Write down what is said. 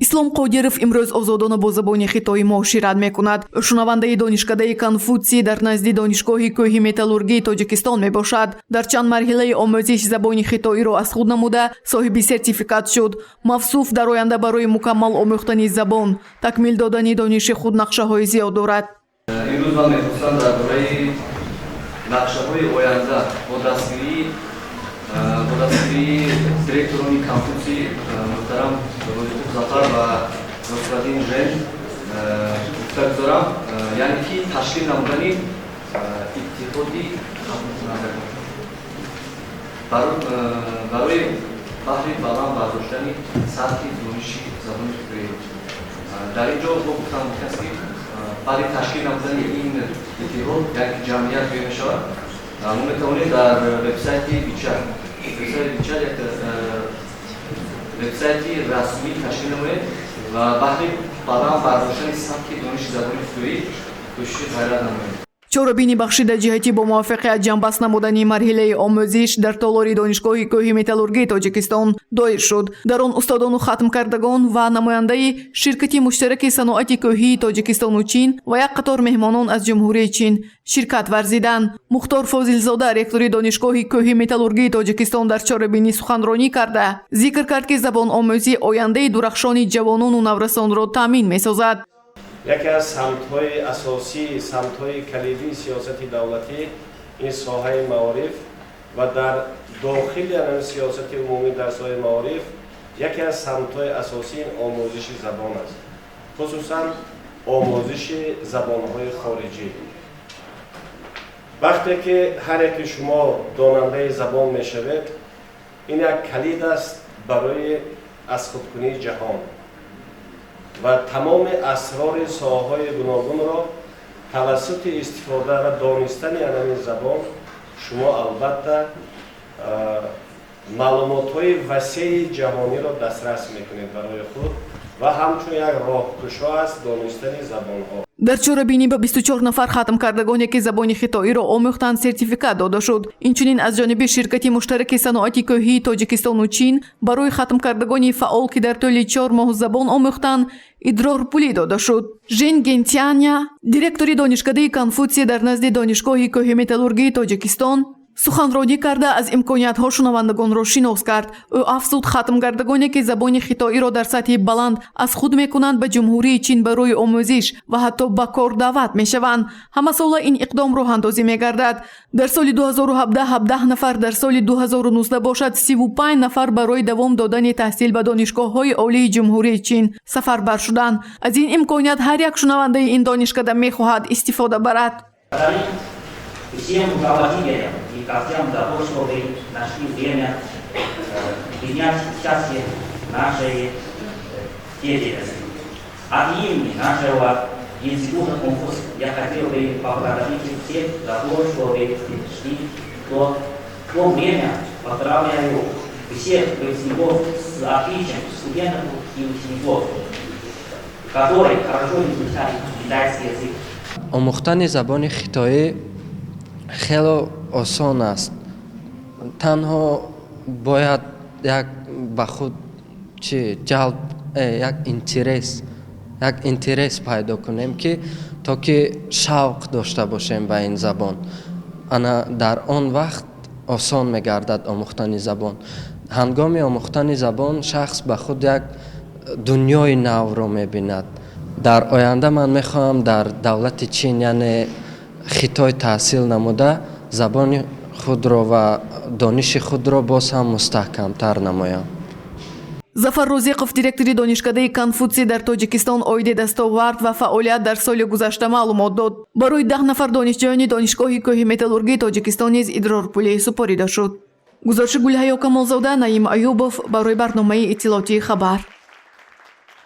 Ислом Қодиров имрӯз озодона бо забони хитоӣ муошират мекунад. Ӯ шунавандаи донишкадаи Конфутсий дар назди Донишгоҳи кӯҳи металлургии Тоҷикистон мебошад. Дар чанд марҳилаи омӯзиш забони хитоиро аз худ намуда, соҳиби сертификат шуд. Мавсуф дар оянда барои мукаммал омӯхтани забон, такмил додани дониши худ нақшаҳои зиёд дорад. Имрӯз ман мехостам дар бораи нақшаҳои оянда бо дастгирии директорони Конфутсий муҳтарам Розиқов Зафар ва господин Жен гуфта гузорам, яъне ки ташкил намудани иттиҳоди хатмкунандагон барои баҳри баланд бардоштани сатҳи дониши забони хитоӣ. Дар ин ҷо бо гуфтан мумкин аст, ки баъди ташкил намудани ин иттиҳод, як ҷамъият гӯя мешавад, мо метавонем дар вебсайти WeChat, вебсайти WeChat, як вебсайти расмӣ ташкил намоем ва баҳри баланд бардоштани сатҳи дониши забони хитоӣ кӯшиши ғайрат намоем. Чорабинӣ бахшида ҷиҳати бо муваффақият ҷамъбаст намудани марҳилаи омӯзиш дар толори Донишгоҳи кӯҳи металлургии Тоҷикистон доир шуд. Дар он устодону хатмкардагон ва намояндаи ширкати муштараки саноати кӯҳии Тоҷикистону Чин ва як қатор меҳмонон аз Ҷумҳурии Чин ширкат варзиданд. Мухтор Фозилзода, ректори Донишгоҳи кӯҳи металлургии Тоҷикистон, дар чорабинӣ суханронӣ карда, зикр кард, ки забономӯзӣ ояндаи дурахшони ҷавонону наврасонро таъмин месозад. Яке аз самтҳои асосӣ, самтҳои калидии сиёсати давлатӣ ин соҳаи маориф ва дар дохили ҳамин сиёсати умумӣ дар соҳаи маориф яке аз самтҳои асосӣ ин омӯзиши забон аст, хусусан омӯзиши забонҳои хориҷӣ. Вақте ки ҳар яке шумо донандаи забон мешавед, ин як калид аст барои аз худкунии ҷаҳон ва тамоми асрори соҳаҳои гуногунро тавассути истифода ва донистани ҳамин забон шумо албатта маълумотҳои васеи ҷаҳониро дастрас мекунед барои худ ва ҳамчун як роҳкушо аст донистани забонҳо. Дар чорабинӣ ба 24 нафар хатмкардагоне, ки забони хитоиро омӯхтанд, сертификат дода шуд. Инчунин аз ҷониби ширкати муштараки саноати кӯҳии Тоҷикистону Чин барои хатмкардагони фаъол, ки дар тӯли 4 моҳ забон омӯхтанд, идрорпулӣ дода шуд. Жен Гентяня, директори донишкадаи Конфутсий дар назди Донишгоҳи кӯҳи металлургии Тоҷикистон, суханронӣ карда, аз имкониятҳо шунавандагонро шинос кард. Ӯ афзуд, хатмгардагоне, ки забони хитоиро дар сатҳи баланд аз худ мекунанд, ба Ҷумҳурии Чин барои омӯзиш ва ҳатто ба кор даъват мешаванд. Ҳамасола ин иқдом роҳандозӣ мегардад. Дар соли 2017 17 нафар, дар соли 2019 бошад 35 нафар барои давом додани таҳсил ба донишгоҳҳои олии Ҷумҳурии Чин сафарбар шуданд. Аз ин имконият ҳар як шунавандаи ин донишкада мехоҳад истифода барад. Всем руководителям и гостям за то, что вы нашли время принять участие в нашей деятельности. От имени нашего института Конфуция я хотел бы поблагодарить всех за то, что вы пришли в то время. Поздравляю всех выпускников с отличием, студентов и учеников, которые хорошо изучали китайский язык. Омӯхтани забони хитоӣ хело осон аст, танҳо бояд як ба худ чи ҷалб, як интерес пайдо кунем, ки то ки шавқ дошта бошем ба ин забон. Ана дар он вақт осон мегардад омӯхтани забон. Ҳангоми омӯхтани забон шахс ба худ як дунёи навро мебинад. Дар оянда ман мехоҳам дар давлати Чин, яъне Хитой, таҳсил намуда, забони худро ва дониши худро боз ҳам мустаҳкамтар намоям. Зафар Розиқов, директори донишкадаи Конфутсий дар Тоҷикистон, оиди дастовард ва фаъолият дар соли гузашта маълумот дод. Барои 10 нафар донишҷӯёни Донишгоҳи кӯҳи металлургии Тоҷикистон низ идрорпулӣ супорида шуд. Гузориши Гулҳаё Камолзода, Наим Аюбов барои барномаи иттилоотии «Хабар».